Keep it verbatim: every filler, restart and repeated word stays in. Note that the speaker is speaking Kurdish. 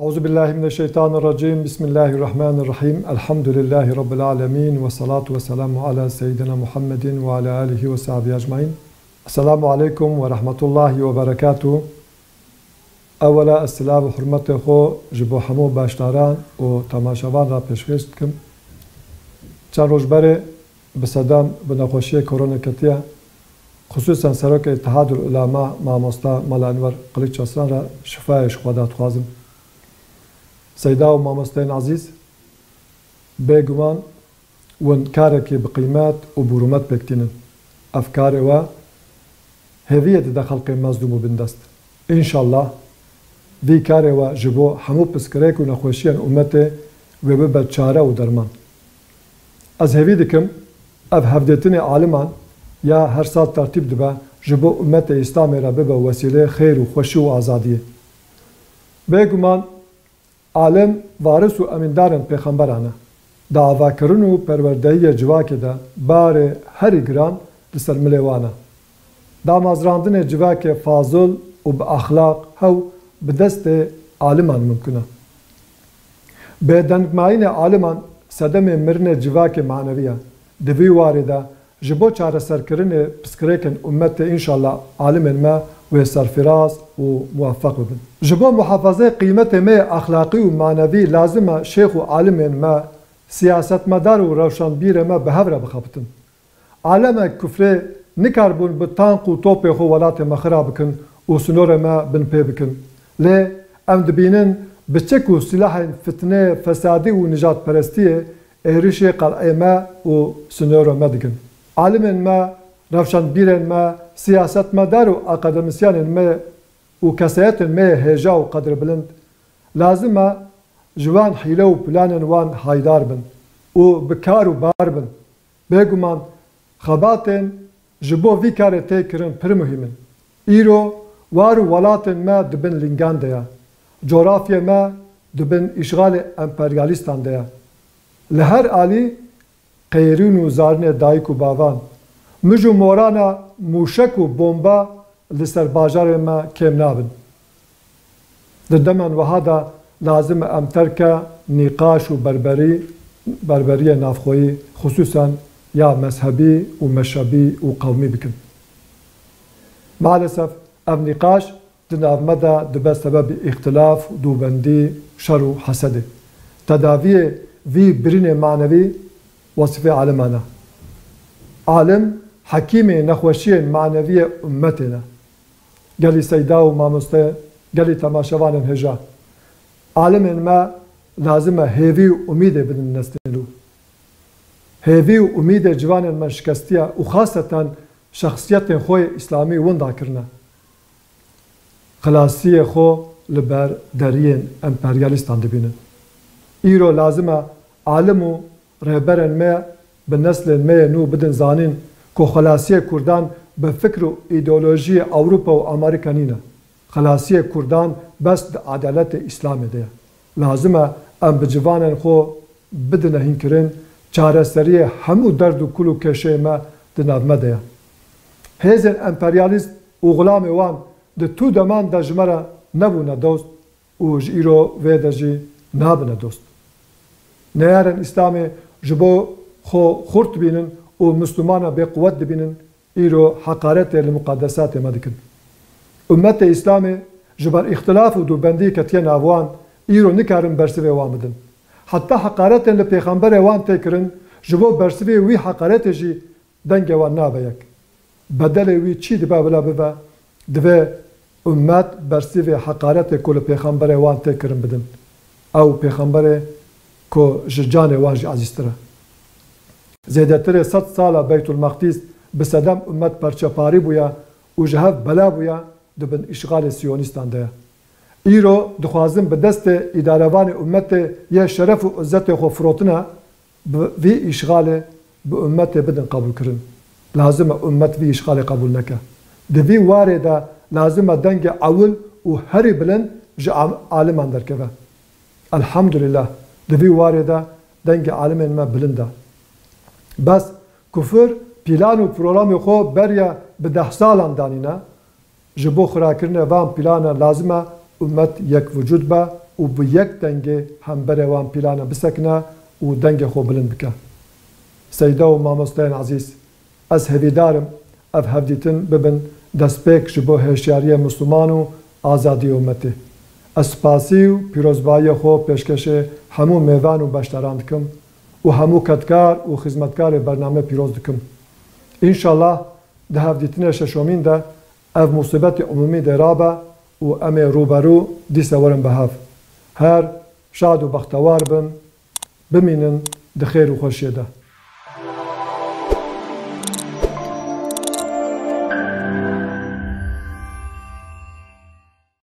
Euzu billahi mineşşeytanirracim. Bismillahirrahmanirrahim. Elhamdülillahi Rabbil alemin. Ve salatu ve selamu ala seyyidina Muhammedin ve ala alihi ve sahbihi ecmain. Esselamu aleykum ve rahmetullahi ve berekatuh. Ewela ez silav û hurmetê xwe ji bo hemû beşdaran û temaşevan re pêşkêş dikim. Çend roj berê bi sedem bi nexweşiyê koronê ketiye. Xisûsen Serokê Îtihadul Ulema Mamosta Mela Enwer Qiliç Aslan re şifayê ji Xweda dixwazim. Seyda û mamosteyên ezîz, bêguman hûn karekî bi qîmet û bi rûmet pêk tînin. Ev karê we hêviyê dide xelkê mezlûm û bindest. Înşallah vî karê we ji bo hemû pirsgirêk û nexweşiyên ummetê wê bibe çare û derman. Ez hêvî dikim ev hevdêtinê aliman ya her sal tertîb dibe ji bo ummetê Îslamê re bibe wesîleyê xêr û xweşî û azadiyê. Bêguman alim, varis û emîndarên pêxemberan e. Di avakirin û perwerdehiyê civakê de barê herî giran li ser milê wan e. Damezrandinê civakê fazil û bi exlaq hew bi destê aliman mimkun e. Bêdengmayînê aliman sedemê mirinê civakê manevî ye. Di vî warê de ji bo çareserkirinê pirsgirêkên ummetê înşallah alimên me wê serfiraz û muweffeq bibin. Ji bo muhafazeyê qîmetê me yê exlaqî û manevî lazim e şêx û alimên me, siyasetmedar û rewşenbîrê me bi hev re bixebitin. Alemek kufrê nikaribûn bi tank û topê xwe welatê me xira bikin û sinorê me binpê bikin. Lê em dibînin bi çek û silahên fitnê, fesadî û nijadperestiyê êrişê qel'ê me û sinorê me dikin. Alimên me, rewşenbîrên me, siyasetmedar û akademîsyenên me û kesayetên me yê hêja û qedrbilind, lazim e ji wan hîle û planên wan haydar bin û bi kar û bar bin. Bêguman xebatên ji bo vî karê tê kirin pir muhîm in. Îro war û welatên me di bin lîngan de ye. Cografyê me di bin îşxalê emperyalîstan de ye. Li her alî qêrîn û zarinê dayik û bavan, mij û morana mûşek û bomba li ser bajarê me kêm nabin. Di demên wiha de lazim e em terke nîqaş û berberî, berberiyê navxweyî, xisûsen ya mezhebî û meşebî û qewmî bikin. Maalesef ev nîqaş di nav me de dibe sebebî îxtilaf, dûbendî, şer û hesedê. Tedaviyê vî birînê manevî wesîfê aliman e. Alim, hekîmê nexweşiyên maneviyê ummetê ne. Gelî seyda û mamoste, gelî temaşevanên hêja. Alimên me lazim e hêvî û umîdê bidin neslên nû. Hêvî û umîdê ciwanên me şikestiye û xaseten şexsiyetên xwe yê îslamî winda kirine. Xilasiyê xwe li ber deriyên emperyalîstan dibînin. Îro lazim e alim û rêberên me bi neslên me yê nû bidin zanîn ku xilasiyê kurdan bi fikr û îdeolojiyê Ewropa û Amerîka nîne. Xilasiyê kurdan bes di edaletê Îslamê de ye. Lazim e em bi ciwanên xwe bidine hînkirin, çareseriyê hemû derd û kul û kêşeyê me di nav me de ye. Hêzên emperyalîst û xulamê wan di tu deman de ji me re nebûne dost û ji îro vê de jî nabine dost. Neyarên Îslamê ji bo xwe xurt dibînin û Mislumana bêquwet dibînin, îro heqaretê li muqedesatê me dikin. Ummetê Îslamê ji ber îxtilaf û dûbendî ketiye nav wan, îro nikarin bersivê wan bidin. Heta heqaretên li pêxemberê wan tê kirin, ji bo bersivê wî heqaretê jî dengê wan nabe yek. Bedelê wî çi dibe bila bibe, divê ummet bersivê heqaretê ku li pêxemberê wan tê kirin bidin. Ew pêxemberê ku ji canê wan jî ezîztir e. Zêdetirê sed sal e Beytulmeqdîs bi sedem ummet perçeparî bûye û ji hev bela bûye, di bin îşxalê siyonîstan de ye. Îro dixwazin bi destê îdarevanê ummetê yê şeref û izzetê xwe firotine, bi vî îşxalê bi ummetê bidin qebûlkirin. Lazim e ummet vî îşxalê qebûl neke. Di vî warê de lazim e dengê ewil û herî bilind ji am-, aliman derkeve. Elhamdulillah, di vî warê de dengê alimên me bilind e. Bes kufir pîlan û programê xwe beriya bi deh salan danîne. Ji bo xirakirinê van pîlana lazim e ummet yek vücud be, û bi yek dengê hemberê wan pîlane bisekine û dengê xwe bilind bike. Seyda û mamosteyên ezîz, ez hêvîdar im ev hevdîtin bibin destpêk ji bo hêşyariyê Misliman û azadiyê umetê. Ez spasî û pîrozbayiyê xwe pêşkêşê hemû mêvan û beşdaran dikim û hemû kedkar û xizmetkarê bername pîroz dikim. Înşallah di hevdîtinê şeşomîn de ev musîbetê umumî dê rabe û em ê rûberû dîse werin bi hev. Her şad û bextewar bin, bimînin di xêr û xweşiyê de.